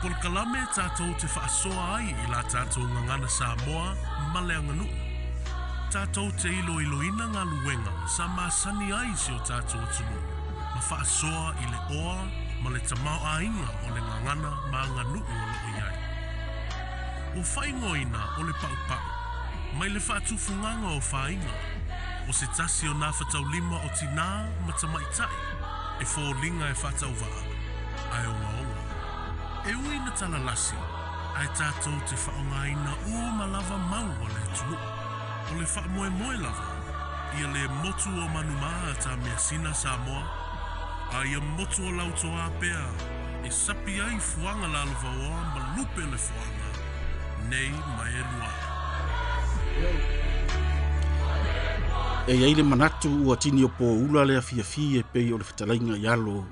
polokalame tatou te faasoa ai i la tatou gagana Samoa ma le aganuu. Tatou te iloiloina galuega sa masani ai si o tatou atunuu ma faasoa i le oa ma le tamaoaiga o le gagana ma aganuu o lo o i ai. Ua faaigoaina o le paupau mai le faatufugaga o faiga, o se tasi o nafataulima o tinā ma tamaitai e foliga e faatauvaa ae ogaoga. E ui ina talalasi, ae tatou te faaaogaina uma lava mau a le atunuu. O le faamoemoe lava, ia lē motu o Manumā a tā measina Samoa, a ia motu o Lautoā pea e sapi ai fuaga lalovaoa ma lupe le foaga, nei ma e lua. E i ai le manatu ua tini o Poula le afiafi e pei o le fetalaiga i alo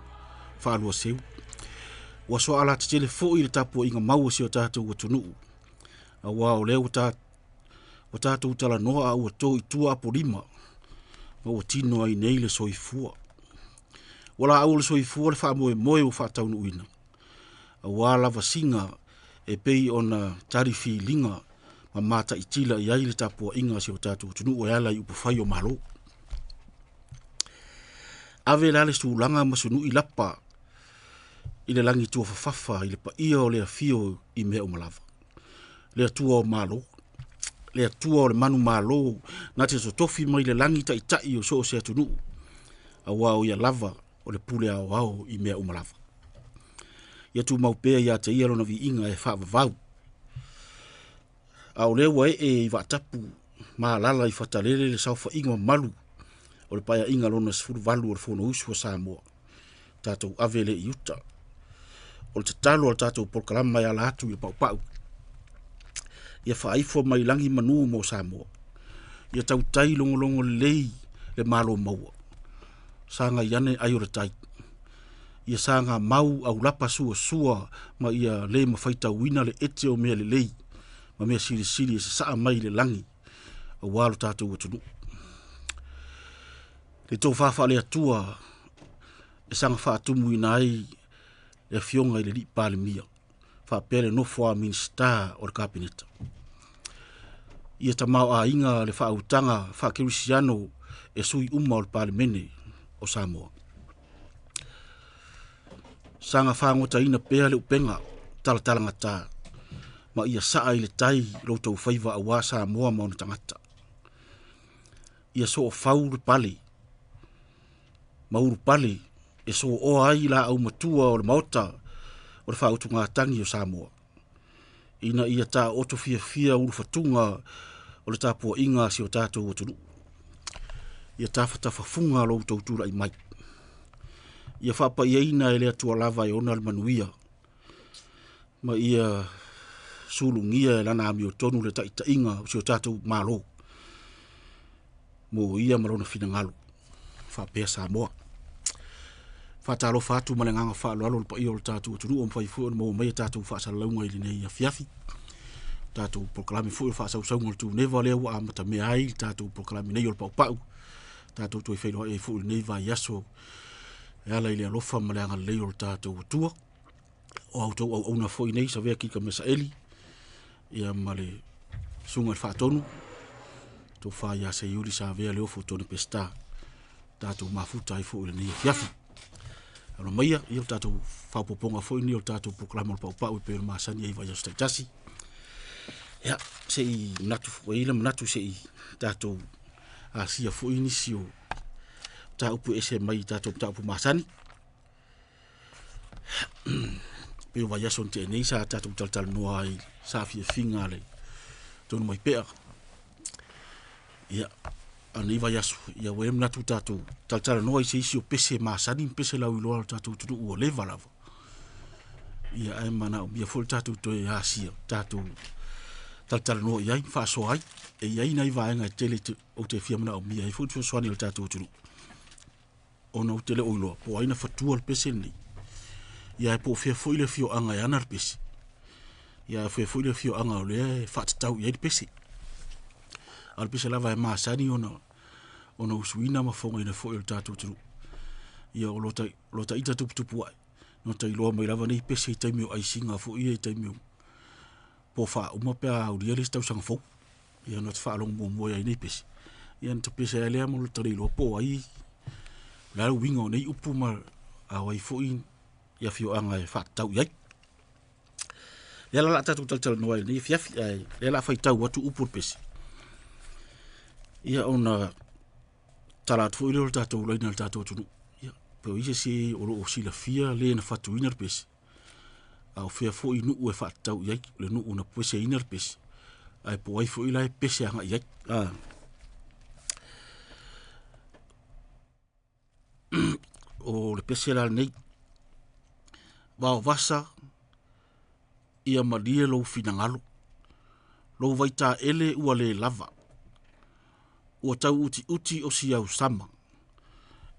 faaluaseu. Ua soaala tetele foi le tapuaiga mau a si o tatou atunuu, auā o lea ua ta ua tatou talanoa a ua to i tua apolima ma ua tino ai nei le soifua. Ua laau o le soifua le faamoemoe ua faataunuuina, auā lavasiga e pei ona tali filiga ma mataitila i ai le tapuaiga a si o tatou atunuu e ala i upufai o Malo. Ave la le sulaga ma sunui lapa i le lagi tuafafafa i le paia o le afio i mea uma lava. Le Atua o Malo, le Atua o le manumalo na te totofi mai le lagi taitai o so o se atunuu, auā o ia lava o le pule aoao i mea uma lava. Ia tumau pea ia te ia lona viiga e faavavau. A o lea ua ee i vaatapu ma alala i Fatalele le saofaiga mamalu o le Paeaiga lona 18 o le Fonousu a Samoa, tatou ave lea i uta. O le tatalo a le tatou polokalama e ala atu i le paupau, ia faaifo mai lagi manu mo Samoa. Ia tautai logologo lelei le Malo maua. Sagai ane ai o le tai. Ia saga mau aulapa suasua ma ia le mafaitauina le ete o mea lelei ma mea silisili e sasaa mai i le lagi auā lo tatou atunuu. Le tofa faale-Atua e saga faatumuina ai le Afioga i le Alii Palemia faapea le nofo a Minisita o le Kapeneta. Ia tamaoaiga le faautaga faakerisiano e sui uma o le Palemene o Samoa. Saga fagotaina pea le upega talatalagata ma ia saa i le tai lo outou faiva auā Samoa ma ona tagata. Ia soofau le pale ma ulupale e sooa ai laau matua o le Maota o le Faautugatagi o Samoa, ina ia taoto fiafia ulufatuga o le tapuaiga a si o tatou atunuu. Ia tafatafafuga lo outou tulai mai. Ia faapaiaina e le Atua lava e ona le manuia, ma ia sulugia e lana amiotonu le taitaiga o si o tatou Malo mo ia ma lona finagalo faapea Samoa. Faatalofa atu ma le agaga faaaloalo le paia o le tatou atunuu o mafai foi ona maua mai a tatou faasalalauga i lenei afiafi. Tatou polokalame foi o faasausauga o le Tuneva lea ua amatamea ai le tatou polokalame nei o le paupau. Tatou toe feiloai ai foi i lenei vaiaso e ala i le alofa ma le agalelei o le tatou Atua. O a outou auauna foi nei, Savea Kika Mesaeli, ia ma le Susuga i le Faatonu, Tofa ia Seiuli Savea Leofo Tony Peseta, tatou mafuta ai foi i lenei afiafi. Alo maia, ia o tatou faaopoopoga foi nei o le tatou polokalame o le paupau e pei ona masani ai i vaiaso taitasi. Ia, se i manatu foi le manatu se i tatou asia foi nisi o mataupu e ese mai i tatou mataupu masani. Pei o vaiaso na tea nei sa tatou talatalanoa ai sa fiafiga a le Tonumaipea. Ia, a o lenei vaiaso, ia ua i ai le manatu tatou talatalanoa i se isi o pese masani ma pese lauiloa a le tatou atunuu ua leva lava. Ia ae manaomia foi le tatou toe asia, tatou talatalanoa i ai, faasoa ai. E i ai nai vaega e tele ou te fia manaomia ai foi le fesoasoani a le tatou atunuu. Ona ou te le o iloa po o ai na fatua le pese lenei. Ia ae po o fea foi le afioaga e ana le pese. Ia ae o fea foi le afioaga o lea e faatatau i ai le pese. A o le pese lava e masani ona ona usuina ma fofogaina foi e le tatou atunuu. Ia o lo ta ita tuputupu ae. Na tailoa mai lava nei pese i taimi o aisiga foi ia i taimi o po faauma pe a aulia le isi tausaga fou. Ia ona ota faalogo muamua ai i nei pese, ia ona ta pese lava lea ma ta le iloa po o ai, o le a le uiga o nei upu ma a o ai foi afioaga e faatatau i ai. O lea la o le a tatou talatalanoa ai i lenei afiafi, ae o lea o le a faitau atu upu o le pese, ia ona tala atu foi lea o le tatou laina i le tatou atunuu. Ia, po o i ai se isi o lo o silafia le na fatuina le pese, a o fea foi nuu e faatatau i ai, le nuu na peseina le pese, ae po o ai foi la e pese agai i ai. O le pese la lenei, Vaovasa ia malie lou finagalo, lou vaitaele ua le lava, ua tau utiuti o si au sama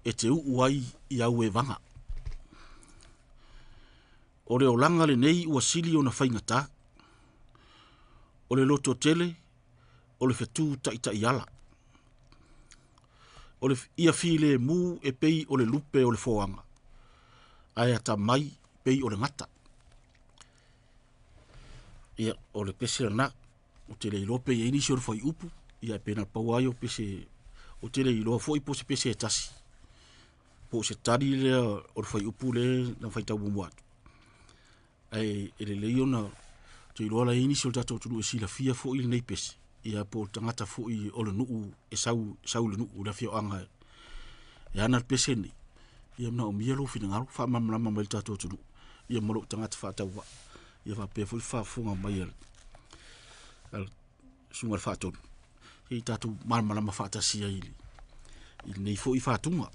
e te uu ai i au evaga. O le olaga lenei ua sili ona faigata, o le lototele o le fetu taitaiala. O le ia filemu e pei o le lupe o le foaga, ae atamai pei o le gata. Ia, o le pese lena. Ou te le iloa pe i ai nisi o le fuaiupu, ia pe na o le pau lava ia o pese, ou te le iloa foi po o se pese e tasi, po o se tali lea o le fuaiupu lea na faitau muamua atu. Ae e lelei ona, ou te iloa la e i ai nisi o le tatou atunuu e silafia foi lenei pese, ia po o le tagata foi o le nuu e sau i le nuu, le afioaga e ana le pese lenei, ia e manaomia lou finagalo faamalamalama mai i le tatou atunuu, ia ma lou tagata faatauvaa, ia faapea foi le faafofoga mai a le Susuga i le Faatonu, se i tatou malamalama faatasi ai i lenei foi fatuga.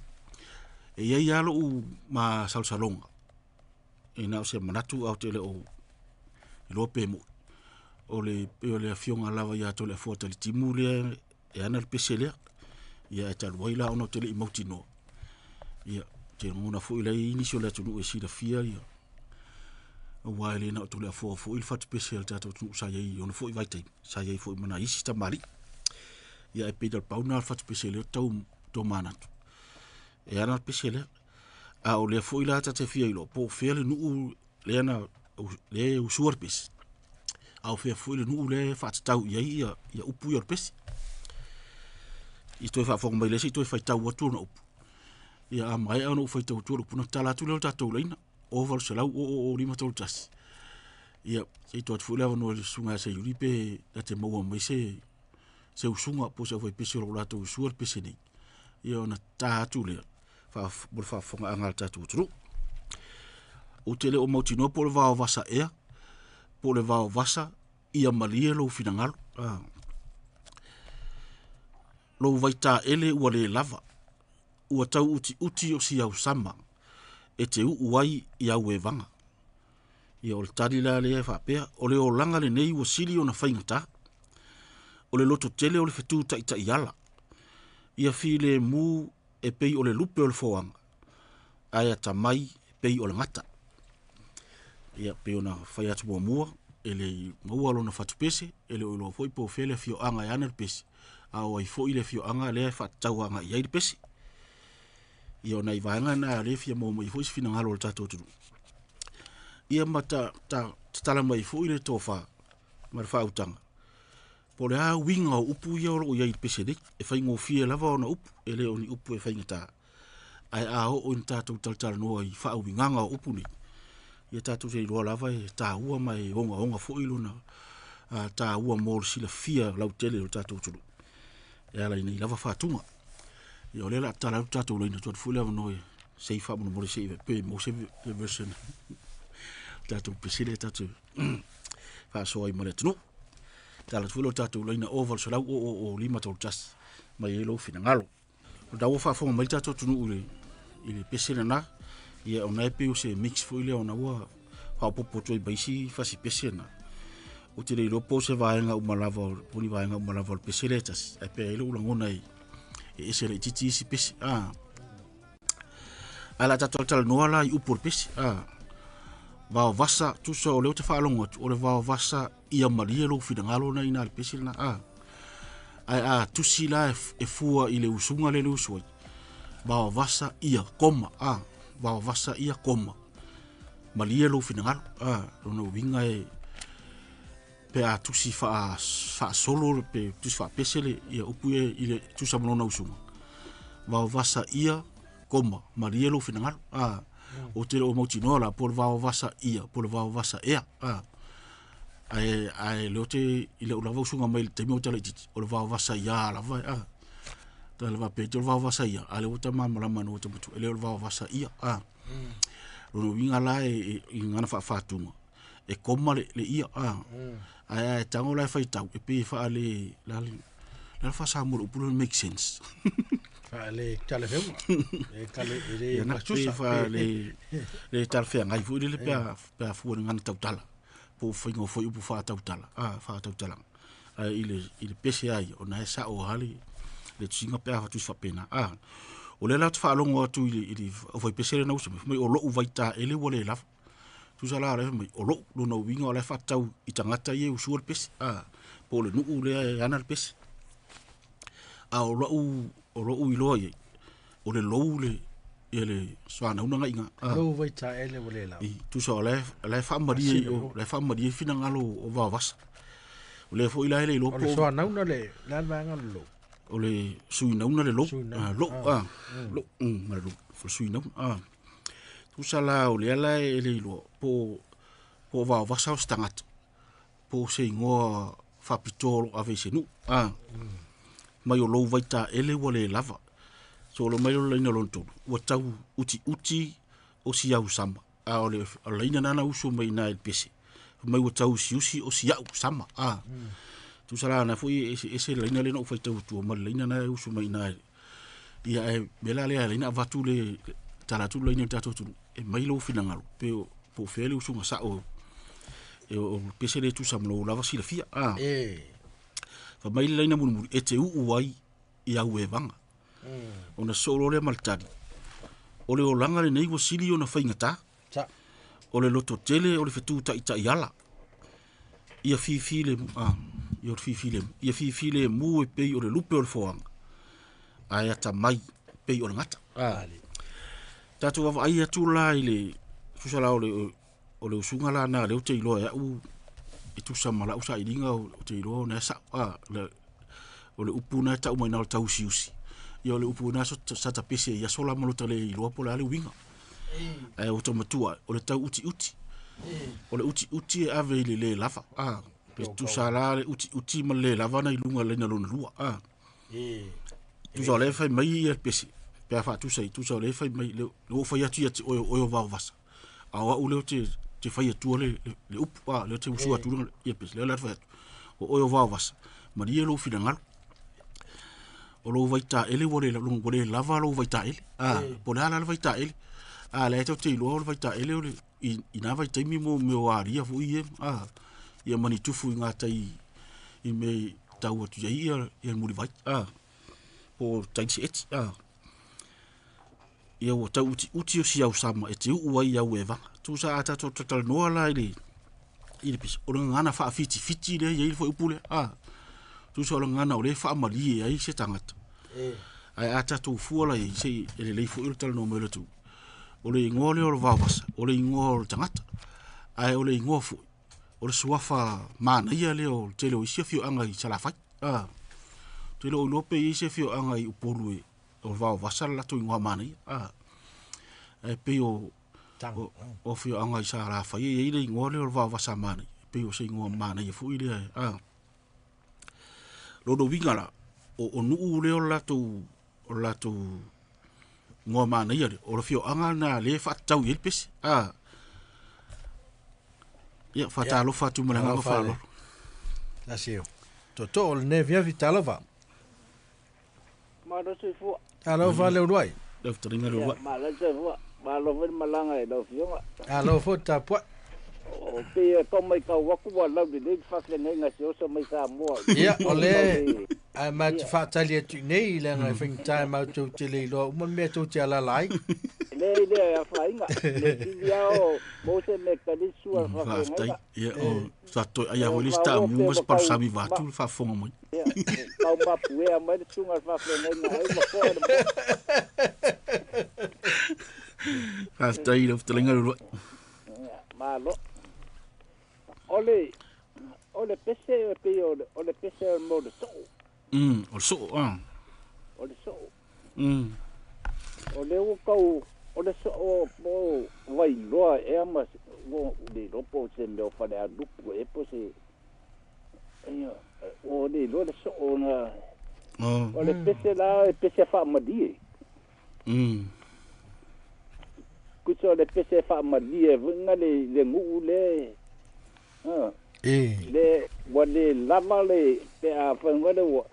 E i ai lava lou masalosaloga, e na o se manatu ae ou te le o iloa pe moni, o le pei o le afioga lava ia Toleafoa Talitimu lea e ana le pese lea. Ia ae talu ai la ona ou te le i mautinoa, ia ou te lagona foi o la e i ai nisi o le atunuu e silafia aua e le na o Toleafoa foi le fatupese a le tatou atunuu sa i ai i ona foi vaitaimi, sa i ai foi ma nai isi tamalii. Ia ae pei na o le pau lena o le fatupese lea ou te tau tomanatu e ana le pese lea. A o lea foi la ta te fia iloa po o fea le nuu lea e usua le pese, a o fea foi le nuu lea e faatatau i ai upu ia o le pese. I toe faafofoga mai lea se i toe faitau atu ona upu. Ia a maea ona ou faitau atu upu ona tatala atu lea o le tatou laina 0800 000 531. Ia se i tuu atu foi le avanoa i le Susuga ia Seiuli pe na te maua mai se usuga po o se aufaipese o lo o latou usua le pese nei, ia ona ta atu lea mo le faafofogaaga a le tatou atunuu. Ou te le o mautinoa po o le vaovasa ea, po o le vaovasa ia malie lou finagalo. Lou vaitaele ua le lava, ua tau utiuti o si ausama e te uu ai i au evaga. Ia o le tali la lea e faapea, o le olaga lenei ua sili ona faigata, o le lototele o le fetu taitaiala, ia filemu e pei o le lupe o le foaga, ae atamai pei o le gata. Ia pei ona fai atu muamua, e le i maua lona fatupese, e le o iloa foi po o fea le afioaga e ana le pese, a o ai foi le afioaga lea e faatatau agai i ai le pese. Ia o nai vaega na o lea e fia maua mai ai foi se finagalo o le tatou atunuu. Ia ma tatala mai foi le tofa ma le faautaga, po o le a uiga o upu ia o lo o i ai i le pese nei. E faigofie lava ona upu, e le o ni upu e faigata, ae a oo ina tatou talatalanoa i faauigaga o upu nei, ia tatou te iloa lava e taua ma e ogaoga foi lona taua mo le silafia lautele o le tatou atunuu e ala i nei lava fatuga. Ia o lea o le a tatala atu le tatou laina, tuu atu foi le avanoa se i faamolemole se i pe maua se version tatou pese lea tatou te faasoa ai ma le atunuu. Tatala atu foi le tatou laina 0800 000 531 mai ai lou finagalo. O lena ua faafofoga mai le tatou atunuu i le pese lena, ia ona e pei o se mix foi lea ona ua faaopoopo atu ai ma isi fasi pese na. Ou te le iloa po o se vaega uma lava, po o ni vaega uma lava o le pese lea e tasi, ae pei e i ai lou lagona e ese laitiiti isi pese. Ae o le a tatou talanoa la i upu o le pese. Vaovasa, tusa o lea ou te faalogo atu, o le vaovasa ia malie lou finagalo na ina le pese lena. Ae a tusi la e fua i le usuga lea le usu ai, vaovasa ia koma. Vaovasa ia koma. Malie lou finagalo. Lona uiga e pe a tusi faasolo pe tusi faapese le ia upu ia i le tusa ma lona usuga. Vaovasa ia koma malie lou finagalo. Ou te le o mautinoa la po o le vaovasa ia po o le vaovasa ea. Ae lea ou te i lou lava usuga mai le taimi o ou laitiiti, o le vaovasa ia lava. Ta le faapea o le vaovasa ia, a o lea ua ta malamalama ina ua ta matua, e le o le vaovasa ia. Lona uiga la e i gagana faafatuga, e koma le ia. Ae tago la e faitau, e pei e faale, la le faasamoa o le upu lea make sense. Faale talafeuga. E tale e le Ia na masusa. pei faale le talafeagai foi lele pe a fua i le gagana tautala. Po o faiga foi upu faatautala, faatautalaga. Ae i le pese lava ia, ona e sao lava le tusiga pe a tusi faapena. O lea la ou te faalogo atu i le aufaipese lea na usu mai, fai mai o lou vaitaele ua le lava. Tusa la o lea fai mai, o lou lona uiga o la e faatatau i tagata ia e usua le pese. Po o le nuu lea e ana le pese. A o lou iloa i ai, o le lou le ia le soanaunaga iga. Lou vaitaele ua le lava. Tusa o la e faamalie o la e faamalie finagalo o vaovasa. O lea foi la e le iloa O le po soanauna le le vaega le lou. o le suinauna le lou. Suinauna. Lou, lou, ma le lou, o le suinauna. Tusa la o lea la e le iloa po o vaovasa o se tagata, po o se igoa faapitoa o lo o ave i se nuu. Mai o lou vaitaele ua le lava. So o le mai o le laina lona tolu, ua tau utiuti o si au sama. A o le laina nana usu mai ina i le pese. Mai ua tau usiusi o si au sama. Tusa la na foi ese laina lena ou faitau atua ma le laina na e usu mai ina ia e mea la lea laina avatu le tala atu le laina i le tatou atunuu e mai lou finagalo pe po o fea le usuga sao e o le pese le tusa ma lou lava silafia. Fa mai le laina mulimuli e te uu ai i au evaga. Ona soo loa lea ma le tali. O le olaga lenei ua sili ona faigata. O le loto tele o le fetu taitai ala. Ia fifi le ia fifi le ia fifi le mu e pei o le lupe o le foaga. Ae atamai pei o le gata. Tatou vaavaai atu la i le tusa la o le usuga la na lea ou te iloa e au e tusa ma lau sailiga ou te iloa ona e sao. O le upu na e tau mai na o le tausiusi. Ia o le upu na sa tapese i aso la ma lo ta le iloa po o le a le uiga. Ae ua ta matua o le tau utiuti. O le utiuti e ave i le le lava. Pe tusa la le utiuti ma le le lava na i luga le laina lona lua. Tusa o lea e fai mai ia le pese. Pe a faatusa i tusa o lea e fai mai le ua fai atu ia te oe o oe o vaovasa. A o au lea te fai atua le upu. Lea te usu atu ia pese. Lea la te fai atu. O oe o vaovasa. Malie lou finagalo. O lou vaitaele ua le lava lou vaitaele. Po o le a la le vaitaele. Lea e tau te iloa o le vaitaele o le i nā vaitaimi mo mea o aria foi ia. Ia manitufu i ngā tai i me tau atu ia ia le mulivai. Po o taisi eti. Ia ua tau utiuti o si au sama e te uu ai au evaga. Tusa a tatou tatalanoa la i le pese. O le gagana faafitifiti lea i ai le fuaiupu lea. Tusa o le gagana o lea e faamalie ai se tagata. Ae a tatou fua la i se e lelei foi o le talanoa mai o le atunuu. O le igoa lea o le vaovasa, o le igoa o le tagata. Ae o le igoa foi, o le suafa manaia lea o le tele o isi afioaga i Salafai. Te le o iloa pe i ai se afioaga i Upolu e o le vaovasa le latou igoa manaia. Ae pei o afioaga i Salafai e i ai le igoa lea o le vaovasa manaia. Pei o se igoa manaia foi lea. Lona uiga la, o nuu lea o le latou igoa manaia lea, o le afioaga na lea e faatatau i ai le pese. Ia, faatalofa atu ma le agaga faaaloalo. Lasio. Toto o lenei afiafi talofa. Malo soifua. Talofa le uluai. Lau fetalaiga le uluai. Malo soifua. Malo foi le malaga i lau afioga. Alo foi tapuai. O pe e tau mai kau aku ua lau lelei le faafeagaiga se oso mai Samoa. Ia, o le ae ma te faatali atu i nei leaga e faigata e matou te le iloa uma le mea tou te alala ai. Le le afainga. Le sili ao mo se me kalisu a faafeagaiga. Ia, o sa toe ai a foi le sta mu ma se palusami vatu le faafofoga mai. Ia, tau mapuea mai le suga le faafeagaiga ai ma foa le mo. Faafetai lau fetalaiga le uluai. Malo. O le pese e pei o le pese o mo le so'o. O le so'o a. O le so'o. O le ua kau o le so'o po vailoa ea ma ua le iloa po o se mea o Falealupo ea po o se ia ua le iloa le so'o na o le pese la e pese faamalie. Kusa o le pese faamalie foi le le nu'u le le ua le lava le pe a faiga le ua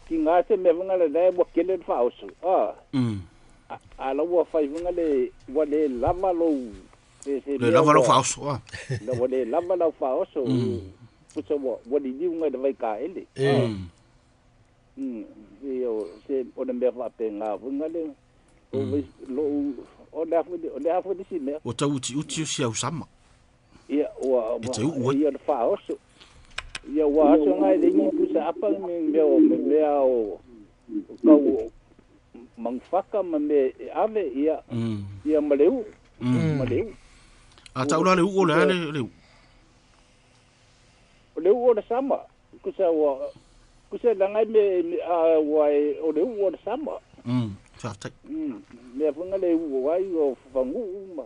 kiga se mea foi le la ua kele le faaoso a a la ua fai foi le ua le lava lou se le lava lau faaoso a la ua le lava lau faaoso kusa ua liliuga i le vaikaele ia se o le mea faapena foi le o lou o le a foi le isi mea ua tau utiuti o si ausama. Ia ua ia le faaoso ia ua aso ngai le ni pusa apa me mea o mea o kau mangfaka ma me ave ia ia maleu maleu a tau la le u o le ale le u o le u o le sama kusa ua kusa la ngai me a ua o le u o le sama faafetai mea foi le u ai o fangu ma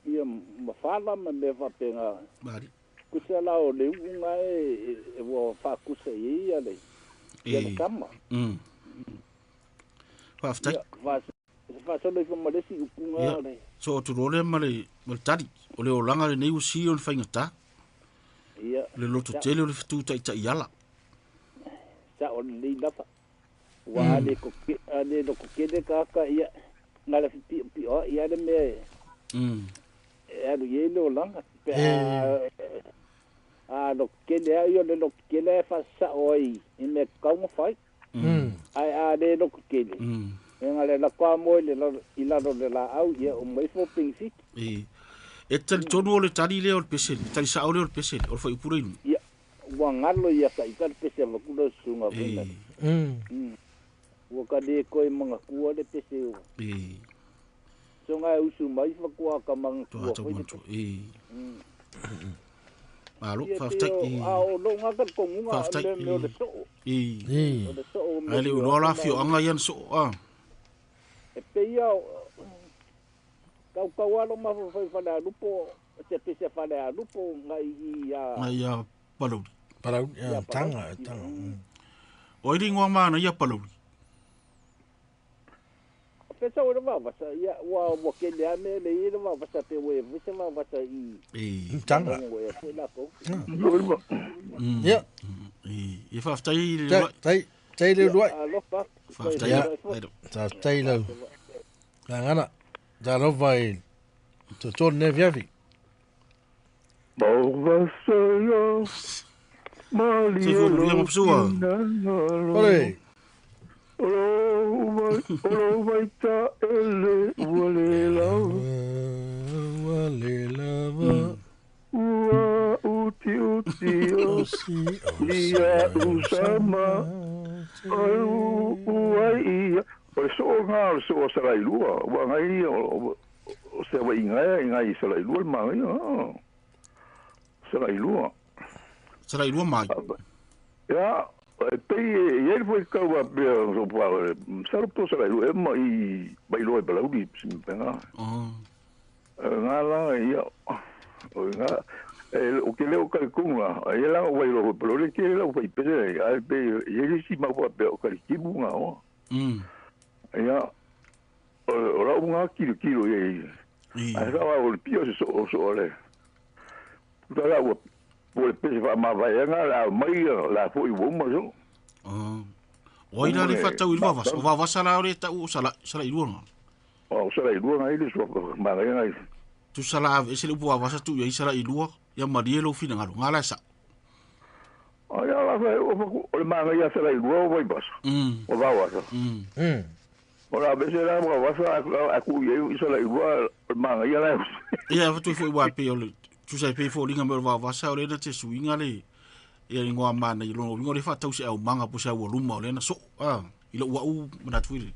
ia mafala ma mea faapena mari kusa la o le u'uga e ua faakusa i ia le ia le sama faafetai faasolo ifo ma le isi upuga le so atu loa lea ma le tali o le olaga lenei ua sili o le faigata ia le loto tele o le fetu taʻitaʻi ala sa'o lelei lava ua ale ko ale lo ko kele kaka ia na le piʻopiʻo ia le mea e alu i ai le olaga pe a lo kele a ia le lo kele e faasa'o ai i mea kauga fai ae a le lo kele e ga le lakoa mo i le i lalo le laau ia o mai fo penifiti e talitonu o le tali lea o le pesele tali sa'o lea o le pesele o le faaiupu lea i luga ia ua galo ia ka i ka le pese avakula susuga foi ua ka lē koe magakua le pese o soga e usu mai fakuā ka magakua foi le pese malo faafetai a o lou ga ka le koguga le mea o le so'o o le so'o ae le uloa la afioaga ia na so'o a e peia kaukau alo mafaufai Falealupo se pese Falealupo ngai i a ngai a Palauli Palauli tanga tanga o ai le igoa mana ia Palauli pesa o le vavasa ia ua ua kele a mea le ia le vavasa pe ua e foi se vavasa i tanga e foi lakou ia e faafetai le tai tai le luai alofa faafetai faafetai lau lagana talofa i totonu ne afiafi Mauvasaya Soifua ma Pesua. Ole Olo vaita ele ua le lava ua le lava ua uti uti o si ia usama ai ua ia o le so'o gā o le so'o salailua ua agai ia o se avai'iga e igai salailua le magaia salailua salailua mai ia e pei e iai le fuaitau apea masalo po salailua ea ma i mailoa i Palauli simapega gā la ia o gā o ke leo kalikonga la ia la o wailoa foi Palauli ke lau faipese ae pei iai le isi mau faapea o kalikimu gā oa ia o lau gā kilokilo iai ae sa o le pio se so'o so'o le puta la ua po le pese faamavaeaga la mai la fo'i ua uma so'o o ai la le faatau i le vavasa o vavasa la o le ta'u o salailua ga o salailua gai le sua magaia gai tusa la ave ese le upu vavasa tuu iai salailua ia malie lou finagalo ga la e sa'o ia la fa o le magaia salailua o vaivasa o vavasa o la vese la vavasa a ku iai i salailua o le magaia la ia fatui fo'i ua pei o le tusa e pei foliga mai o le vavasa o lena te suiga le ia igoa mana i lona uiga o le faatau se aumaga po se aualuma o lena so'o a i lou a'u manatu foi le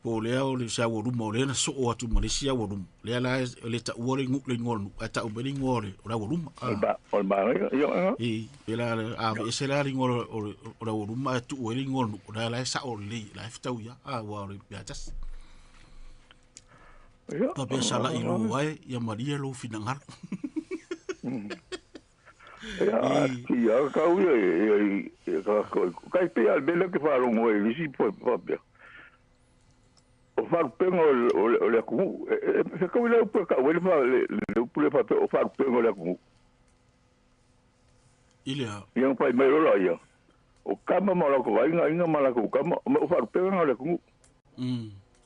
Po lea o le se aualuma o lea na soo atu ma le isi aualuma. Lea la e le taua le le igoa o le nuu, ae tau mai le igoa o le aualuma. O le manaia, ia. E, pe la aveese la le igoa o le aualuma ae tuu ai le igoa o le nuu, o lea la e sao lelei, la e fetau ia, aua o le mea tasi. Ia. Faapea salai lou ae, ia malie lou finagalo. Ia, ia kau ia, ia, kai pe al mele ke whaarongo e lisi po papia. O wharupenga o le akungu. E kau le upu ka wele fa le upu le fa o wharupenga o le akungu. I lea. Ia pai mai rola ia. O kama ma la ko inga inga ma la ko kama o wharupenga o le akungu.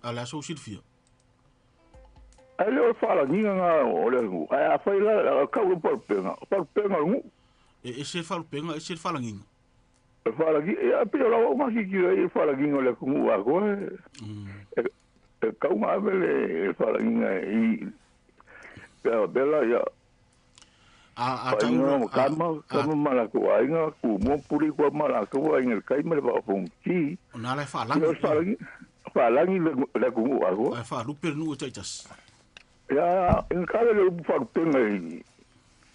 Ala so silfia. Ai le o whalanginga ngā o le akungu. Ai a whai la kau le wharupenga. Wharupenga o ngu. E se wharupenga, e se whalanginga. Whalangi, e a pia lawa o ngaki ki e whalanginga o le akungu a koe. E kau ngā mele e whalanginga i pea bela ia. A tau kama, kama mala ko ainga, ku mo puri kua mala ko ainga kai mele pa fonki. O nā lai whalangi. Whalangi, whalangi le akungu a koe. Ai whalupe nu e taitas. Ia, inga le upu wharupenga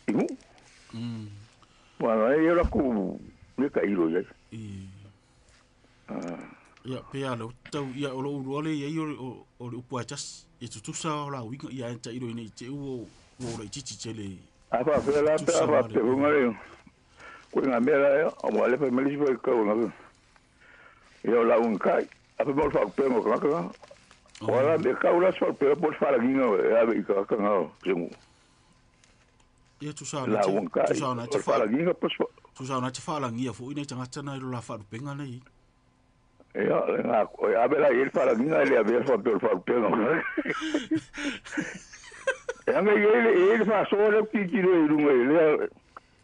i ngu. Wana e la ku le ka ilo ia. Ia pea le tau ia o lo urua le ia o le upu a tas e tutusa o la uinga ia enta ilo ina i te ua o le titi tele. A fa fe la pe a fa pe hunga le. Ko nga mera ia o le fa melisi fa ka nga. Ia o la un kai a fe mo fa pe mo ka ka. O la me ka ula so pe po fa la ginga e a ka ka nga sengu. Ia tusa na tusa na te fa la ginga po tusa na te fa la ngia fo ina tangata na ilo la fa rupenga nei. Ia nga a bela il fa la ginga le a be fa pe fa rupenga. E anga ele fa so le ki ki le lunga le.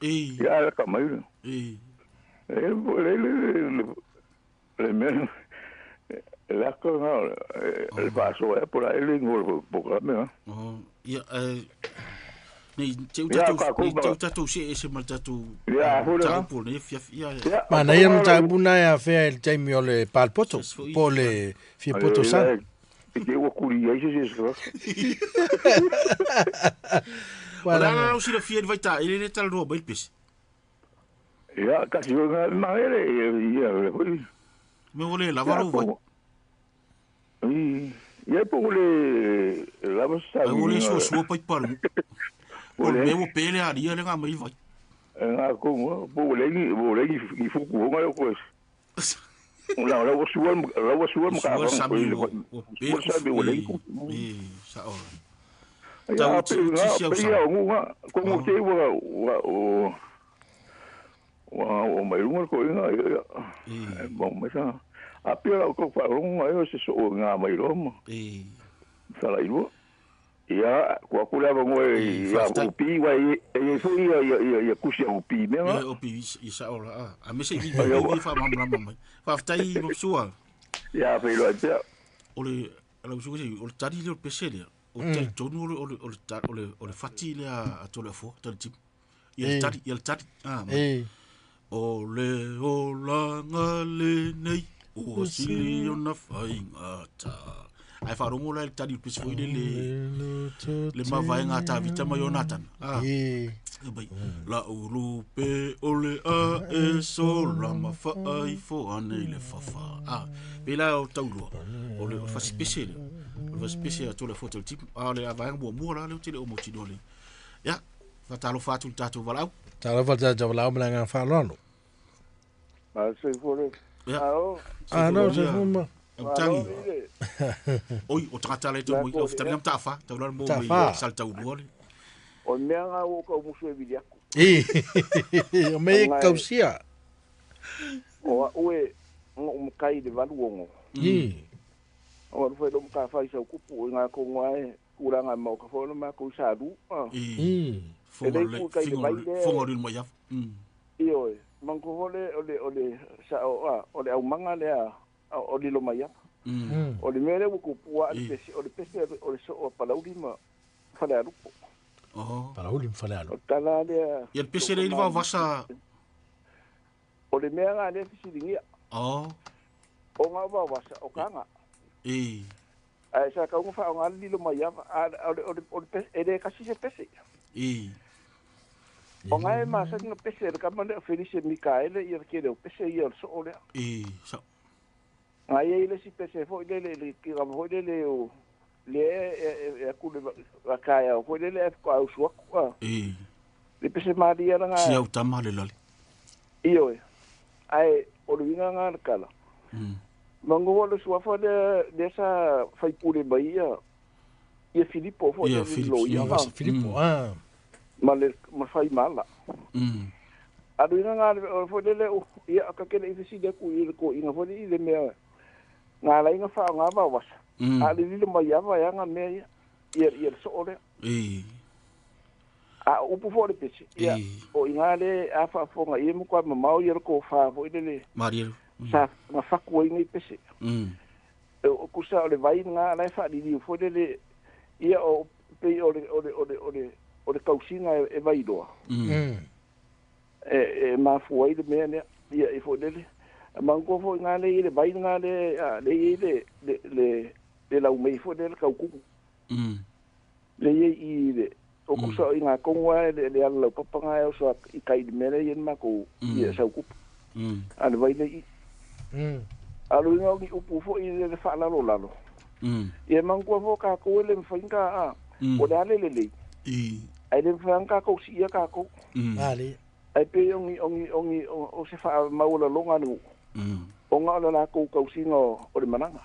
E ia ka mai. E le le le me la ko no le fa so e por aí le ngol po ka me. Oh ia nei te utatu se ese mal tatu. Ia hore po ne fia ia. Mana ia mtabu na ya fea el taimi o le palpoto po le fia poto sa. E o kuri ai se se. Wala na o sila fia vai ta ele le tal ro bai pes. Ia kasi o na ele ia le. Me ole la varo vai. Ia po le la sa. O le so so pai paru. O le o pele a ria le nga mai vai. Nga ko po le ni i fuku nga ko. La la sual ka o sabe o le ko. E sa o. Tau ti si au nga ko mo te wa o wa o mai lunga ko inga ia. Bon mai sa. A pia ko fa lunga e se so nga mai roma. E sa la ilu. Ia ko ku la ngo ia o pi wa e fu ia ia kusi o pi me nga. O pi i sa ola a me se vi fa mam ram mai. Fa tai mo sua. Ia fe lo ia. O le la usu se o tari le pese le. O tari tonu o le o le fati le a to le fo tari tip. Ia tari ia tari. Ah. O le o la ngale nei o sili o na fainga ta. Ai wharongo la le tari pesi foi le le mavaenga ta vita mai o Nathan. Ah. Bai la ulu pe ole a e so la ma fa ai fo ane le fa fa. Ah, pe la o taulua. O le fasi pese le. O le fasi pese a tole foto tip. A le avaenga mua mua la le tele o motino le. Ya, fa talo fatu tatu valau. Talo fa tatu valau mala nga whalolo. Ma se fore. Ah no, se fuma. Tangi. Oi, o tangata le tau o fitari ngam tafa, tau la mo mi sal tau le. O mea ngā o ka musu e vili aku. E, o me kausia. O a ue, o makai le valu ongo. E. O alu whai lo mka whai sau kupu o ngā kongo ai, kuranga mau ka whaona mā kou sa ru. E. Fonga le mai af. I oe, manko hole o le sa o o le au manga le a o lilo mai apa. O le mele ua kupua a le pese, o le pese o le so o palauli ma whale alupo. Oh. Palauli ma whale alupo. O tala lea. Ia le pese le ilwa vasa. O le mea ngā lea fisilingia. Oh. O ngā wā vasa, o kanga. E. Ae sa kauga faaaoga le lilo mai ava a o le e le kasi se pese. E. O ngai masani na pese le kama lea o Felise Mikaele ia le tele o pese ia o le soo lea. E. Sao. Ngai ai le si pese foi lele le kira foi lele o le e aku le vakaia o foi lele e ko au suaku a. E. Le pese malia la Si au tama le lale. Ioe. Ai o le uiga ngā le kala. Mango le suafa le le sa faipule mai ia ia Filipo foi Ia le Philips, lo ia. ia Filipo ah. Ma le ma fai mala. A le uiga ngā le foi lele o ia ka kele i fesili aku i le ko inga foi i le mea ngā lai ngā wha ngā wawasa. A le lilo mai ava ia ngā mea ia ia ia le soo lea. E. A upu foi le pese. Ia o inga le a whaafonga ia mo kwa mamau ia le ko wha foi lele. Maria. Sa ngā whakua i ngai pese. O kusa o le vai ngā lai whaalili foi lele ia o pei o le o le o le o le o le kausinga e vailoa. E mafua ai le mea lea ia e foi lele. Mangua foi ngā le i le vai ngā le le i le le le lau mei foi lele kaukuku. Le i le o kusa i ngā kongoa le le ala lau papanga e o sa i kai le mea lea i mako ia saukupu. A le vai le i. A lo inga o ni upu foi i le whaalalo lalo. Ia mangua foi ka kou le mwhainga a. O le ale le lei. Ai le mwhainga kou si ia ka kou. Ale. Ai pe ongi ongi ongi o se wha maula longa nu. O ngā o la kou kausinga o le mananga.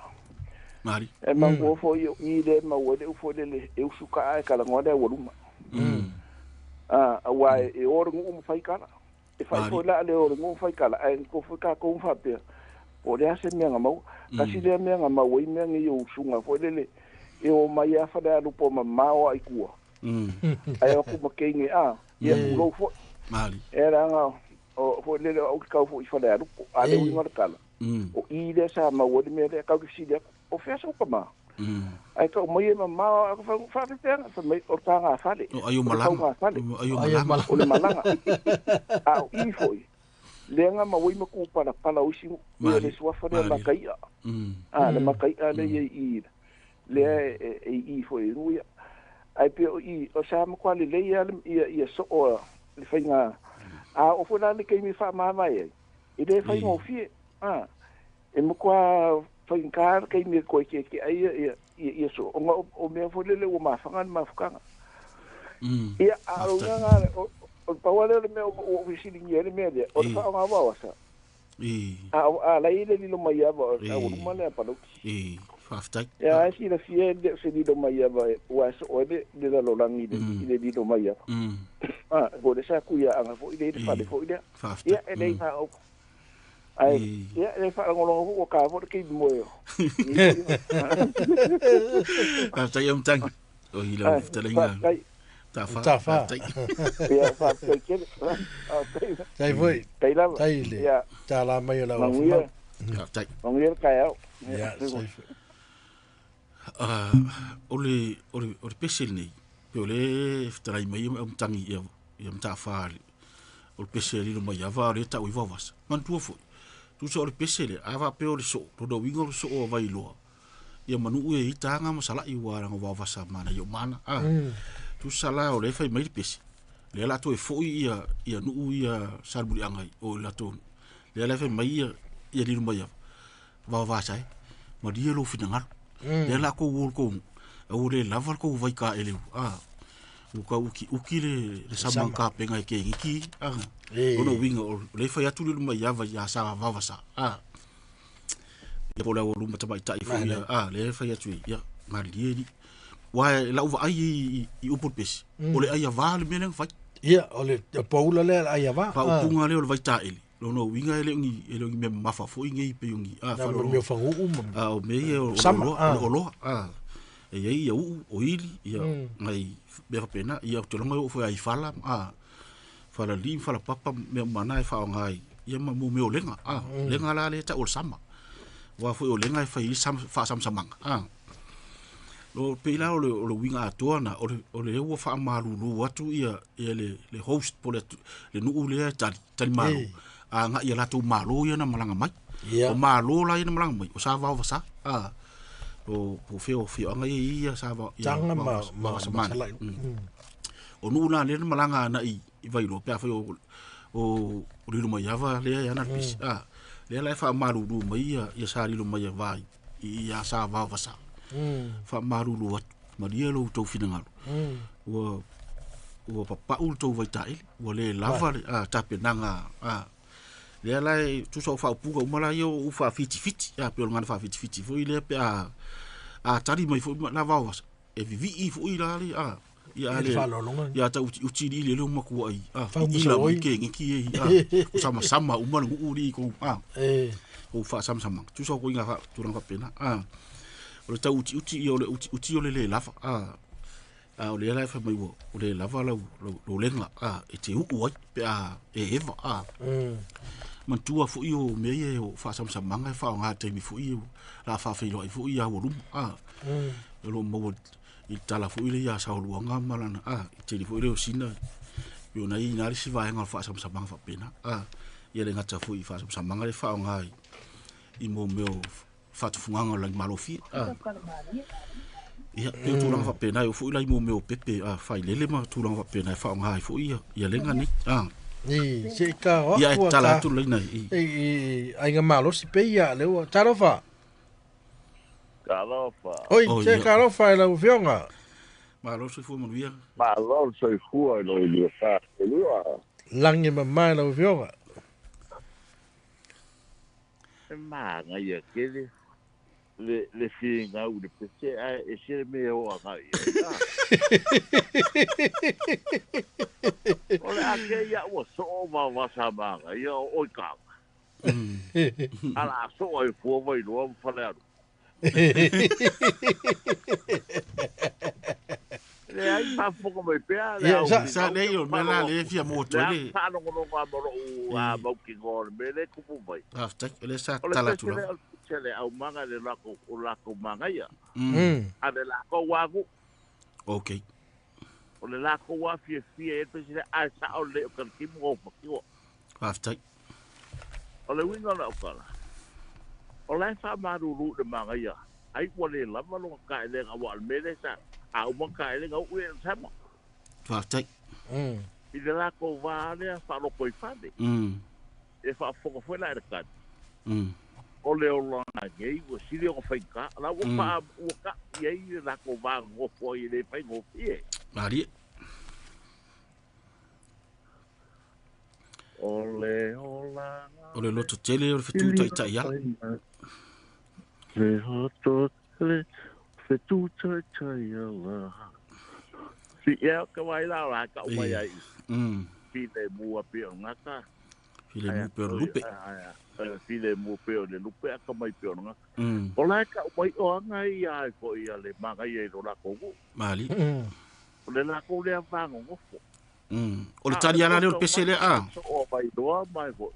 Mari. E mangua foi i le maua le ufo le le e usuka a e kalangoa le awaluma. A wa e ora ngu mwhaikala. E whai foi la le ora ngu mwhaikala. Ai ko foi ka kou mwhapea. O le ase mea ngā mau, kasi lea mea ngā mau ai mea ngi o usunga foi lele e o mai a whale alupo ma mao ai kua. Ai o kuma keinge a, ia kulou foi. Mali. E ranga o foi lele o kau foi whale alupo, a le uinga le kala. O i lea sa mau ali mea lea kau ki sili aku, o fea sa upa maa. Ai kau mai e ma mao a whawhewhenga, wha mai o tāngā whale. O aio malanga. O aio malanga. O le malanga. A o i foi. Lea ma wai maku pala pala usi ia le suafa lea makaia. A le makaia le ia i lea e i foi nguia. Ai pe o i o sa makwa le leia ia ia so o le whainga. A o foi la le keimi wha maamai ai. I le whainga o fie. A e makwa whainga keimi koe ke ke ai ia ia so o nga o mea foi lele o mawhanga ni mawhakanga. Ia a o nga o paua lea le mea o fisilingia le mea lea, o le whaonga wawasa. A lai le lilo mai ava, a uruma lea palauti. E, whaftai. Ia ai si la fia le se lilo mai ava, ua so oe le lalolangi i le lilo mai ava. A, ko le sa kuia anga fo i le whale fo i lea. Ia, e lei wha au. Ai, ia, e wha ngolongo o ka fo le kei moe o. Whaftai am tangi. O hila whatalenga. Tafa. Tafa. Ia, whaftai kele. Tai foi. Tai lava. Tai le. Tā la mai o la wafamau. Tai. Manguia le kai au. Ia, sai foi. O le pese nei, pe o le whatarai mai au mtangi ia mtafa o le pese lilo mai ava o le tau i wawasa. Mantua foi. Tusa o le pese le, awa pe o le soo, rodo winga o le soo o vailoa. Ia manu e i tānga masala i waranga wawasa mana i o mana. Tusa la o le whai mai le pese. Lea la toe foi ia ia nuu ia salmuri angai o la tonu. Lea la whai mai ia ia lilo mai ava. Wawasa e. Ma ria lo whina ngaro. Lea la kou wol kou. Au le lava kou vai ka eleu. O ka uki uki le sama ka penga e ke ngiki. Ono winga o le whai atu lilo mai ava ia sa wawasa. Ia po lea o luma tamai tai foi ia. Le whai atu ia. Mari wa la uva ai i upu pesi. O le ai ava le mea lea whai. Ia, o le paula lea ai ava. Pa upunga lea o le vai taele. Lono winga ele ngi mea mafa foi ngi pe ngi. Na mea whangu O mea ia o oloa. E ia ia uu o ili ia ngai mea whapena. Ia o te longa o foi ai whala. Whala lim, whala papa mea mana e wha ngai. Ia ma mu mea o lenga. Lenga la le ta o le sama. Wa foi o lenga e whai i whaasamsamanga. Lo pela o le winga atoa na o le ua whaamalulu atu ia le host po le nuu lea tali malo. A nga ia latou malo ia na malanga mai. O malo la ia na malanga mai. O sa wao wasa. O po fea o afioaga ia i ia sa ia Taga ma ma. O nuu la lea na malaga agai i Vailoa pe afai o o o Lilomaiava lea e ana le pese. A lea la e faamalulu mai ia ia sa Lilomaiava i ia sa vaovasa. Faamalulu atu malie lo outou finagalo. Ua ua papau le tou vaitaele ua le lava le a tapenaga a lea la e tusa o faaupuga uma la ia o faafitifiti a pe o le gana faafitifiti foi lea pe a a tali mai foi la vaovasa e vivii foi la le a ia le ia tau uti li le matua ai a ila mai ke ngiki e a o sama sama uma le nuu li ko a e o fa sama sama tusa ko inga fa tulaga faapena a o le tau uti uti ia o le uti uti o le le lava a a o le la e fai mai ua o le lava lau lau lenga a e te uu ai pe a e eva a matua foi o mea ia o faasamasamaga e faaaoga taimi foi o la faafeiloai foi ia ua luma a o lo maua i tala foi le ia saoluaga ma lana a i tele foi le o sina pe ona i na le isi vaega o le faasamasamaga faapena a ia le gata foi i faasamasamaga le faaaoga i mo mea o faatufugaga o le lagimalofie a ia pe o tulaga faapena e oo foi la i mo mea o pepe a failele ma tulaga faapena e faaaoga ai foi ia ia lega nei a I se ka o ia e tala atu laina i i aiga malosi pe ia le ua talofa. Talofa. Oi, se ka alofa e lau afioga. Malo soifua manuia. Malo soifua i lo i fa lua. Lagi mama e lau afioga. E maga ia ke le le le whinga u le pese a e se me o anga ia. O le ake ia ua so o ma wasa maga ia o oi ka. Ala so ai fua vai loa ma fale aru. Le ai whafoka mai pea le au sa le o mea la le fia mo atu ai le whaalongolongo a moro u a mauki ngō me le kupu mai. Faafetai o le sa tala atu lava. O le au manga le lako o lako manga ia. A le lako wagu. Okay. O le lako wa fia fia e pese le a sa o le o kalkimu o fakiwa. Faafetai. O le winga la o kala. O lai wha maruru le manga ia. Ai ua le lava longa ka ele nga wa mele sa a uma ka ele nga ue sama. Faafetai. I le lako wā lea wha loko i whane. E wha whaka fue la e kani. O le ola ngei ua sili o whaika. La ua wha ua ka i ei le lako wā ngofo i le whai ngofi e. Marie. O le ola O le loto tele o le fetu taitai ala. Le loto tele fetu taitai ala. Si ia ka wai la la ka umai ai. File mua pe o ngaka. File mua pe o lupe. File mua pe o le lupe a ka mai pe o ngaka. O la ka umai o anga i ai ko ia le manga ia i lo lako gu. Mali. O le lako lea vango ngofo. O le tali ala le o le pese le a. O mai doa mai ko.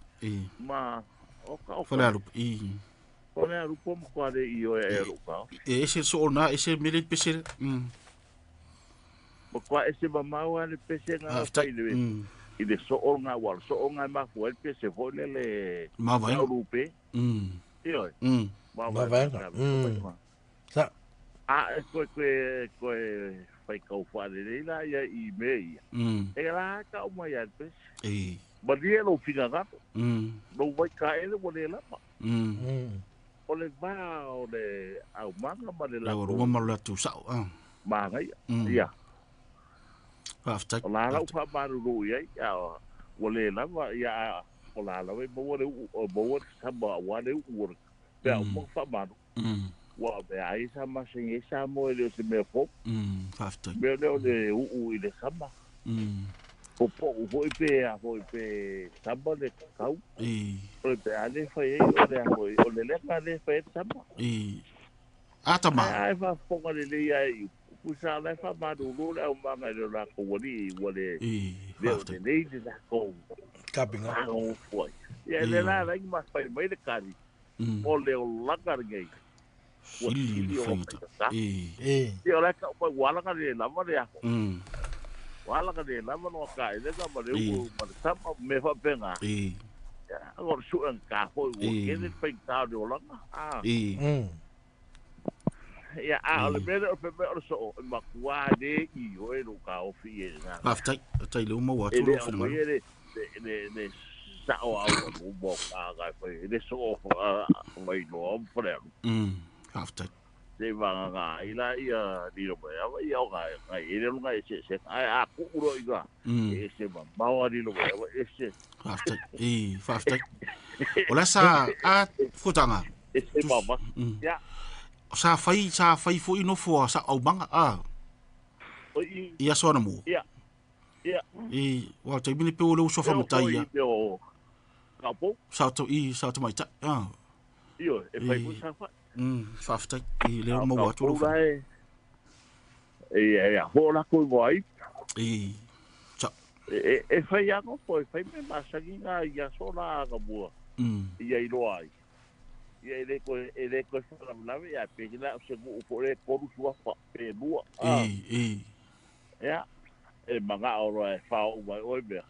Ma o ka o. Fale alu i. Fale alu po mo kwa le i o e alu ka. E ese so na ese mele pese. Mo kwa ese mamau le pese nga fai le. I le so o nga wa so o nga ma fu le pese fo le le. Ma vai. Lupe. Io. Ma vai. Sa. A koe koe koe fai kau whare reira ia i me ia. E la ka o mai ai pese. E. Ma lie lo whiga gato. No vai ka ele mo le lama. O le vā o le au manga ma le lako. Lau rua ma le atu sao. Manga ia. Ia. Faafetai. O la lau wha maruru ia ia. O le lama ia o la lawe maua le u o maua le sama wa le u o pea o mga wha maru. Wa me ai sa masengi sa mo le o se mea fo. Faafetai. Mea leo le uu i le sama. Po po u hoi pe a hoi pe sama le kau. O le pe a le whai ei o le a hoi. O le leka le whai e sama. Ata ma. Ai wha fonga le le ia i. Pusa le wha maruru le au manga i le lako wali i wale. Le o le le le lako. Kapinga. Ao fuai. Ia le la rangi ma whai mai le kari. O le o langa ngei. Sili le whaingata. E. Ia o le ka upai walanga le lava le ako. Walanga le lava no ka ele ka ma le u ma le sama me wha penga. E. Ia o su an ka hoi o kene whai ka le olanga. E. Ia, a o le mea lea o le mea o le soo, e matua le i oe lo ka ofi e ngā. Faafetai, faafetai le uma ua E atu le lou au finagalo. mai e le sao au a mo ka ka fai, e le soo mai loa o fale alu. Faafetai. Se vanga ngā ila ia lilo mai awa ia o ngā ngā e le lunga e se se ai a ku uro i ngā e se ma maua lilo mai awa e se Faafetai. E, faafetai. O la sa a futanga. E se mama. Ia. Sa fai foi nofo a sa aumaga a. O i. I aso ana mua. Ia. Ia. E, wa taimi le pe o le uso whamatai ia. Ka po. Sa to i sa to mai ta. Ah. Io, e fai mo sa fa. Faafetai. I le maua atu lo. E e a ho la ko vai. E. Sa. E e fai ako po e fai me masagi nga ia so la ka bua. Ia i loa ai. Ia e le ko fa la ia pe la se ku po le ko lu fa pe bua. E e. Ia. E manga oro e fa o mai oi mea.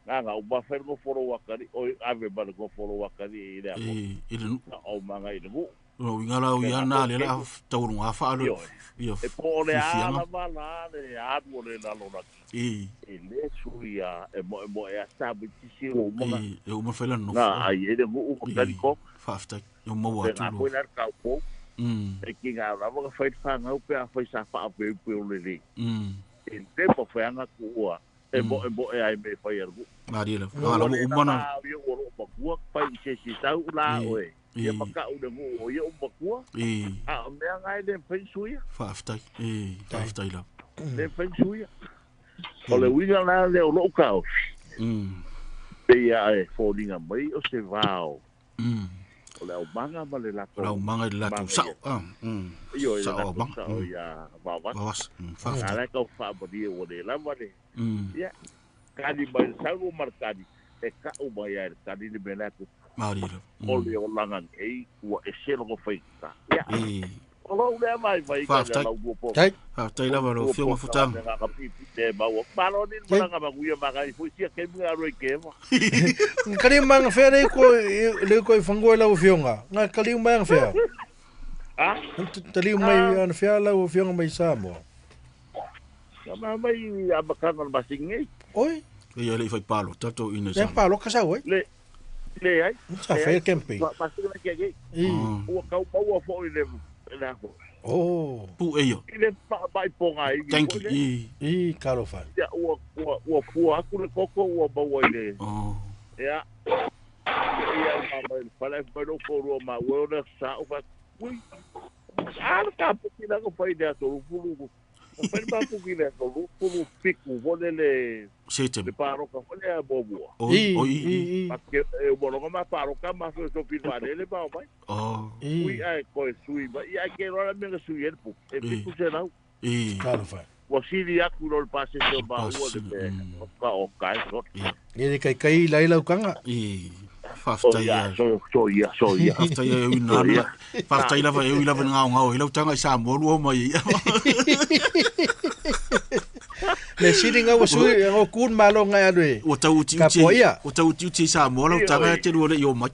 Nga o ba fel go foro wakari oi ave ba go foro wakari i le E i le nu. O manga i le mu. No winga la ia na le la tauru nga fa lo. Ia. E po le ala ma la le alu le la lo la. E. E le suia e mo mo e sa bu ti si o manga. E e o ma fela no. Na ai e le mu o kari ko. Faafetai. O maua atu lo. Ko la ka po. E ki nga la mo fa fa nga pe a fa sa fa pe pe o le le. E te po fa nga ku e mo e mo e ai me fa ia. Maria la. Ala mo umana. Ia o lo pa ku fa i se si tau la oe. Ia maka u le mu o ia o makua. E. A mea ngai le fai suia. Faafetai. E faafetai la. Le fai suia. O le uiga la le o lo ka. Pe ia e fōlinga mai o se vao. O le aumanga ma le latou. O le aumanga i le latou sao. Io e le Sao latou aumanga. sao ia vavas. Vavas. Faafetai. Ala kau whaamaria o le lava le. Ia. Kani mai le sau o marakani. E ka o mai ai le kani le mea ku. Maori la. O le o langa nei ua e se longo whai ka. Ia. E. O lau lea mai mai ka Faafetai. lau bua po. Faafetai lava lau afioga Futanga. Nga ka pipi te maua. Malo ni malanga maguia manga i fuisia ke munga roi ke ma. Kali manga fea le ko le ko i whangoe lau afioga. Nga kali manga fea. Ah? Tali mai ana fea lau afioga mai Samoa. Ka mai a makanga le masingi. Oi. Ia le i whai palo tatou ina Le Samoa. palo ka sau ai. Le le ai. Sa fea camping. Masingi ke ke. I. Ua kau maua fo i le le ako. Oh. Pu e ia. I le pa mai ponga i. Thank you. I. I kalofa. Ia ua ua ua fua aku le koko ua maua i le. Oh. Ia. Ia ma mai pala mai no ko ro ma ua na sa o fa. Ui. Ala ka puki la ko fai le ato fulu. Fai ma puki le ato fulu piku vole le Sete. le paroka vole a bobua. Oi oi i. Ma ke e mo ma paroka ma so so pinu ale le ba mai. Oh. Ui ai ko sui ba ia ke ro la me sui el pu. E piku se lau. I. Kalofa. Ua sili aku lo le pase se ba ua le pe ka o kai so. Ia le kai kai lai lau kanga. I. Faafetai ia. So so ia so ia. Faafetai ia e ui nana. Faafetai lava e ui lava ni ngao ngao i lau tanga i Samoa lua mai ia. Le sili ngau sui ngau kun malo ngai alu e. Ua tau uti Ka uti. poia. Ua tau uti uti i Samoa lau tanga e te lua le i o mai.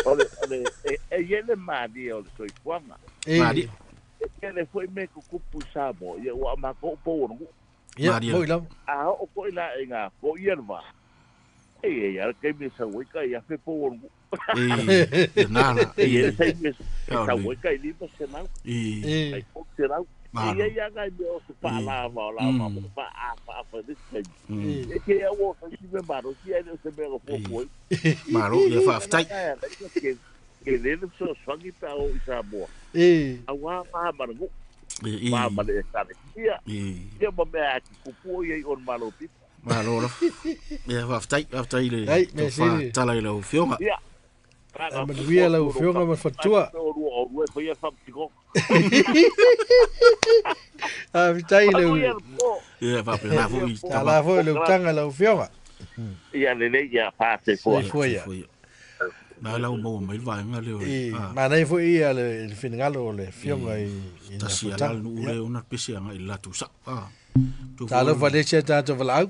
Ole ole e e le mali o le soifuaga. E. Mali. E kele foi me ku kupu Samoa ia ua ma ko po no. Ia, Maria. moi lava. A o ko ila e nga ko ia va. E e ia ke me sa wei ka ia fe po no. E. Ia nala. E E. e sa me sa Ia wei ka i lipa se nau. E. E. Ai ko se nau. Malo. Ia ia ngai me o se pa la va la va pa a pa pa this thing. E ke ia o sa si me maro si ai se me ko po po. Malo ia faafetai. Ke le le so swangi pa o i Samoa. E. A wa ma ma ngo E. ma ma le sa le. Ia E. ia ma me a ki kupu ia i on malo pipa. Malo la. Ia faafetai faafetai le. Ai, me sili. Tala i lau afioga. Ia. A manuia lau afioga ma fatua. O rua o rua foi a fa piko. A vitai le Ia po. Ia faapena foi. Tala foi le tanga lau afioga. Ia le le ia fa te fo. Soifua ia. Na lau maua mai le vaega lea o le. I Ah. manai foi ia le finagalo o le afioga i i Tasi ala le nuu le ona pese anga i le latou sao. Ah. Tu Talo fa le sia tatou valaau.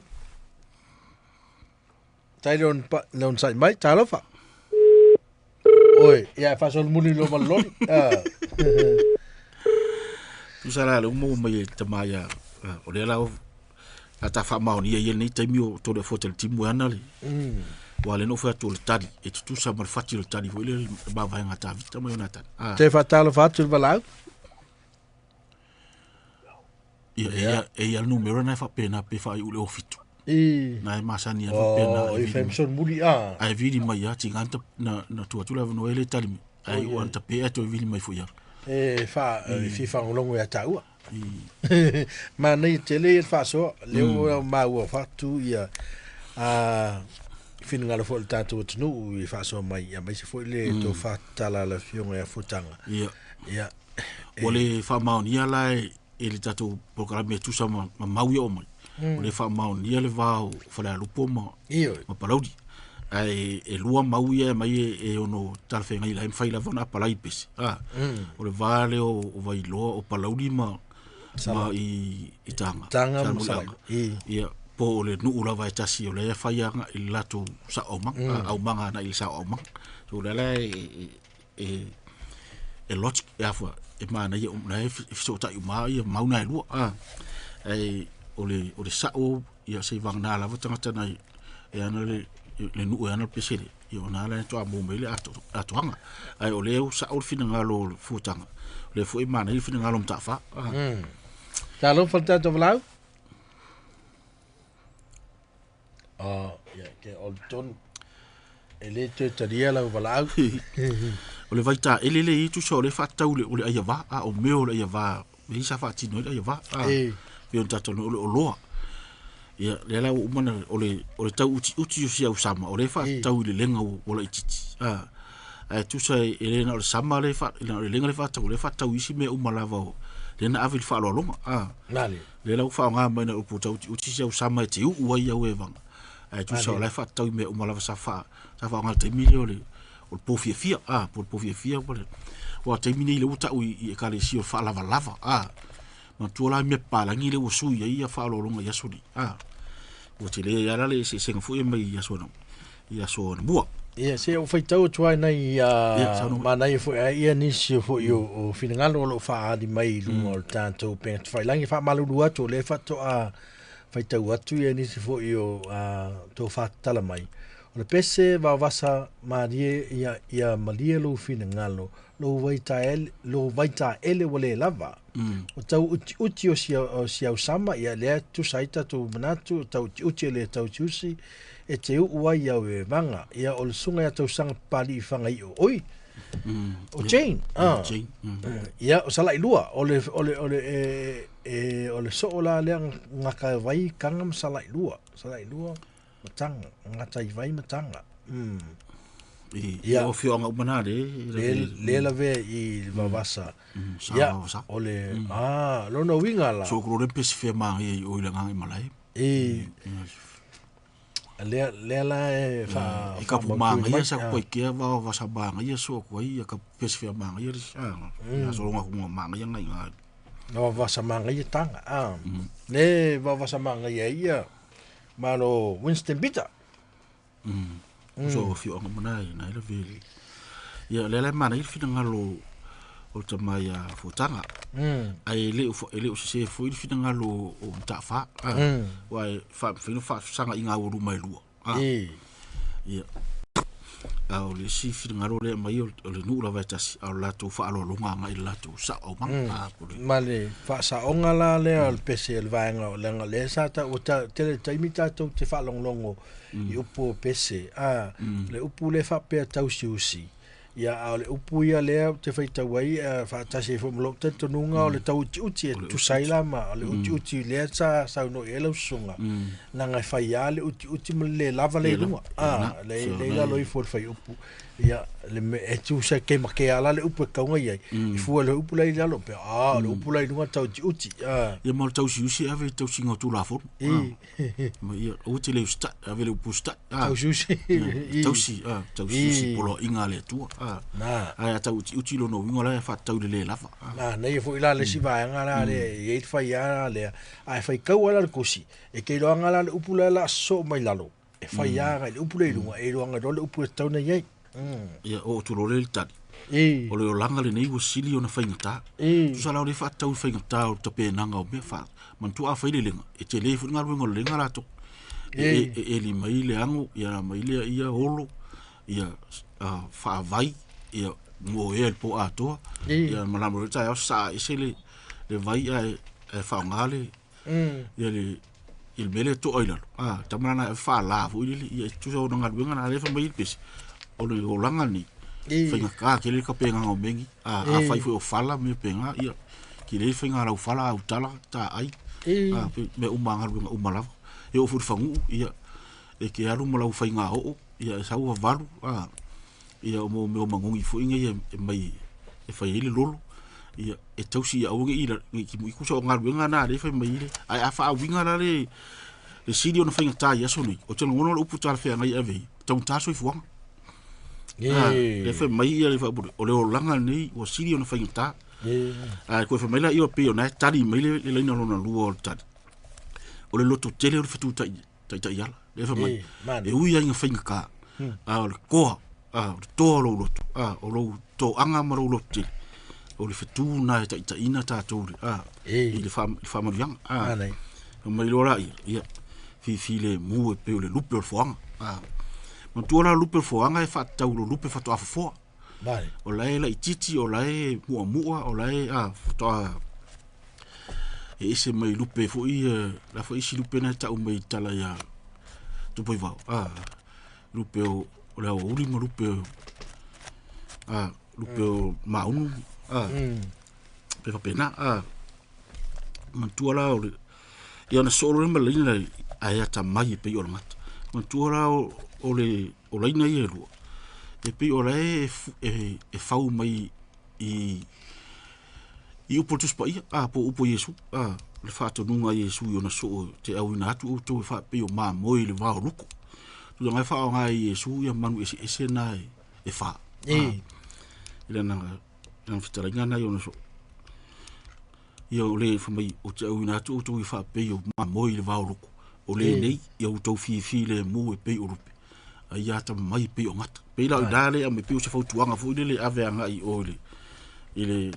Tai le on pa le on sai mai talo fa. Oi, ia fa sol muli lo maloli. Ah. Tusa la le umo mai e tama ia o le la a ta faamaonia ia lenei taimi o Toleafoa Talitimu e ana le ua le nofo atu o le tali e tutusa ma le fati o le tali foi le mavaega a Tavita ma Ionatana. Te faatalofa atu le valaau. Ia, e ia, e ia le numera na e faapena pe faaiu i le 07. I. Na e masani ai faapena. Oh, e fai muli a. Ae vili mai ia tiga na na tuu atu le avanoa e le tali mai. Ae iu ana tape ae toe vili mai foi ia. E fa e fi faalogologo ia taua. Manaia tele ia le faasoa, lea ua maua faatu ia a finagalo foi o le tatou atunuu i faasoa mai, aemaise foi le tofa tatala a le Afioga ia Futaga. Ia. Ia. Ua le faamaonia la e le tatou polokalame e tusa ma mau ia oo mai. Ua le faamaonia le va o Falealupo ma ma Palauli. Ae e lua mau ia e aumai e ono talafeagai la e mafai lava ona apalai i pese. O le va lea o Vailoa, o Palauli ma ma i i Taga. Taga ma Salaia. Ia, po o le nuu lava e tasi o lea e fai agai i le latou sao aumaga, aumaga agai i le sao aumaga. So o lea la e e e logic e afua e manaia uma la e fesootai uma ia mau na e lua a ae o le o le sa'o ia seivagana lava tagata na e ana le le nuu e ana le pese lea ia ona la e faatoa maua mai le atoaga ae o lea ua sa'o le finagalo o le fuataga o lea foi e manaia le finagalo o Mataafa a. Talofa le tatou valaau. Oh, ia, ke o le tonu. E le toe talia lau valaau. O le vaitaele le i tusa o le faatatau o le aiavā, a o mea o le aiavā, mea ia sa faatino ai le aiavā. A, e. Pei ona tatou o le oloa. Ia, lea la ua uma ona, o le, o le tau utiuti o si ausama, o lea e faatatau i le lega ua laitiiti. A, ae tusa e le na o le sama lea e faa, na o le lega lea e faatatau, o lea e faatatau i isi mea uma lava o, lea na ave i le faaaloaloga. A. Nale. Lea la ua faaaoga mai na o le upu tau utiuti si ausama e te uu ai au e vaga. Ae tusa o la e faatatau i mea uma lava sa faa, sa faaaoga i le taimi lea o le, o le po fiafia, a, po o le po fiafia ma le, aua o le taimi nei lea ua tau i, i ekalesia o le faalavalava, a. Manatua la mea papalagi lea ua sui ai ia faaaloaloga i aso nei, a. Ua tele ai lava la le eseesega foi mai i aso i aso anamua. Ia, se ua faitau atu ai nai Ia, saunoa mai. manaia foi ai ia nisi o foi o finagalo o lo o faaali mai i luga o le tatou upega tafailagi. E faamalulu atu o lea faatoa faitau atu ia nisi foi o tofa tatala mai. O le pese vaovasa malie ia ia malie lou finagalo, lou vaitaele, lou vaitaele ua le lava. O tau utiuti o si o si ausama, ia lea tusa ai tatou manatu, o tau utiuti e le tausiusi, e te uu ai au e vaga. Ia o le susuga ia Tausaga Papali'i Fagaio, oi, o Jane, ah. Jane. Ia, o Salailua, o le, o le, o le, e, e, o le soo la lea Gataivai, Taga ma Salailua, Salailua ma Taga, Gataivai ma Taga. I, Ia. o afioaga uma na le, Le, le lavea i le vavasa. Sa Ia, vavasa. o le, ah, lona uiga la. So ko le pese fia magia i o i le agaga i malae. I, lea, lea la e fa, E kapu faamautuina maga mai. ia sa koe kea va va sa maga ia so ko ia ka pese fia maga ia ah ia so longa ku maga ia ngai ngai. Na vavasa maga ia Taga. Ah. Le vavasa maga ia ia, malo Winston Peter. So afioaga uma na e na e lave le. Ia le la mana i le finagalo o le tama ia Fuataga. Ae le o e le o sese foi le finagalo o Mataafa. Ah. Ua e fa fino fa sanga i ngā uru mai lua. Ah. E. Ia. A o le isi finagalo lea mai o le nuu lava e tasi, a o le latou faaaloaloga agai i le latou sao aumaga. Ah, po o le Ma le faasaoga la lea o le pese o le vaega o leaga lea sa ta ua ta tele taimi tatou te faalogologo i upu o pese a le upu lea faapea tausiusi ia a o le upu ia lea ou te faitau ai faatasi ai foi ma lou talitonuga o le tauutiuti e tusa ai la ma o le utiuti lea sa saunoa i ai lau susuga leaga e fai lava le utiuti ma le le lava le i luga a le le i lalo ifo o le faiupu ia le me e tusa ke ma ke ala le upu e kauga i ai i fua le upu la i lalo pe a le upu la i luga tauutiuti a Ia ma o le tausiusi e ave i tausiga o Tulafono. I Ma ia, aua te le usitai, ave le upu usitai. Ah. Tausiusi i Tausi, ah, tausiusi I poloaiga a le Atua. Ah. Na. Ae a tau utiuti lona uiga la e faatatau i le le lava. Ah. Na, nei foi la le isi vaega la le e i ai le fai a la lea. Ae fai kaua la le kosi, e ke iloaga la le upu la la soo mai lalo. E fai a i le upu le i luga, e iloaga loa le upu e tatau ona i ai. Ia, oo atu loa lea i le tali. O le olaga lenei ua sili ona faigata. Tusa la o lea e faatatau i le faigata o le tapenaga o mea fa manatua afai le lega e tele foi le galuega o le lega latou. E e eli mai le ago ia mai lea ia olo ia faavai ia moea i le po atoa ia malama loa le taeao sasaa ese le le vai ae ae faaaoga le ia le i le mea lea e toa i lalo a tama lana e faala foi lele ia e tusa ona galuega na lea fai mai le pese o le olaga lenei faigata tele le tapenaga o mea nei a afai foi o fala ma mea faapena ia tele le faiga laufala autala taai a mea uma galuega uma lava e oo foi i le faguu ia e te alu ma lau faiga oo ia e sau vavalu a ia o mea o manogi foi nei e mai e fai ai le lolo ia e tausi ia aua nei nei timu'i tusa o galuega na lea e fai mai ai le ae a faauiga la le le sili ona faigata i aso nei ou te lagona o le upu talafeagai e ave ai taugata le soifuaga. Lea fai mai ia le faapule o le olaga lenei ua sili ona faigata. Ae toe fai mai la ia pei ona e tali mai le laina lona lua o le tali o le loto tele o le fetu tai taitaiala lea fai mai e ui lava ina faigata a o le toa a o le toa o lou loto a o lou toaga ma lou loto tele o le fetu lena e taitaiina tatou a i le faamanuiaga a fai mai loa laia ia fifilemu e pei o le lupe o le foaga a manatua la o le lupe o le foaga e faatatau i lo lupe faatoa fofoa o la e laitiiti o la e muamua o la e a faatoa e ese mai lupe foi la foi isi lupe na e tau mai tala ia Tupuivao a lupe o o le aoauli ma lupe o a lupe o Maunu a pe faapena a manatua la o le ia ona soo loa lea ma le laina ae atamai e pei o le gata manatua la o le o laina ia e lua e pei o la e e fau mai i i upu o le Tusi Paia a po o upu a Iesu a le faatonuga a Iesu i ona soo te auina atu outou e faapei o mamoe i le vao luko. Tulaga e faaaoga e Iesu ia manu eseese na e fa. I lana fetalaiga na i ona soo. Ia o le fai mai ou te auina atu outou e faapei o mamoe i le vao loko. O lenei ia outou fifilemu e pei o lupe. A ia atamamai e pei o gata. Pei la o ina lea aumai pei o se fautuaga foi lele e ave agai i o i le i le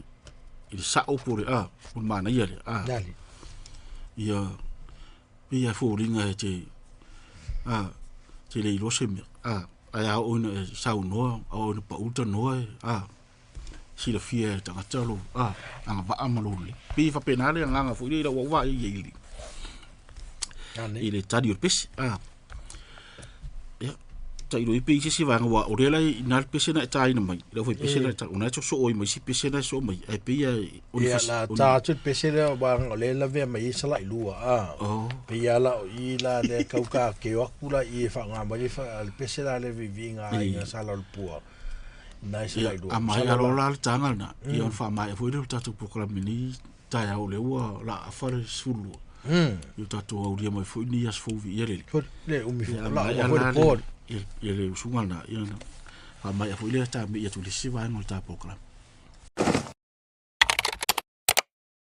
i le sao po o le a o le manaia lea a ia pei lava e foliga e te a te le iloa se mea a ae a oo ina e saunoa a oo ina pau le tanoa e a silafia e le tagata lou a agavaa ma lou lelei. Pei e faapena le agaga foi lea i lau au vaai i ai i le tali o le pese a. Ia, tailo ai pe i se isi vaega aua o lea la i ina le pese na e taina mai, i lau foi pese na e ta, o na e sosoo ai ma isi pese na e sosoo mai, ae pei lava o ni Ia, la ta atu le pese lea aua o lea e lavea mai ai sala'i lua a. Pei lava la o i la lea e tau takeo atu la i e faaaoga mai le pese la lea viiviiga a aiga sa Laulupua. Ia, a maea loa la le taga lena, ia ona faamaea foi lea o le tatou polokalame i lenei taeao o lea ua laafa le 12. Ia o tatou aulia mai foi lenei aso fou viia le Alii. Le umi foi, la uma foi le po. Ia le usuga lena, ia ona faamaea foi lea ta mei atu i le isi vaega o le ta polokalame.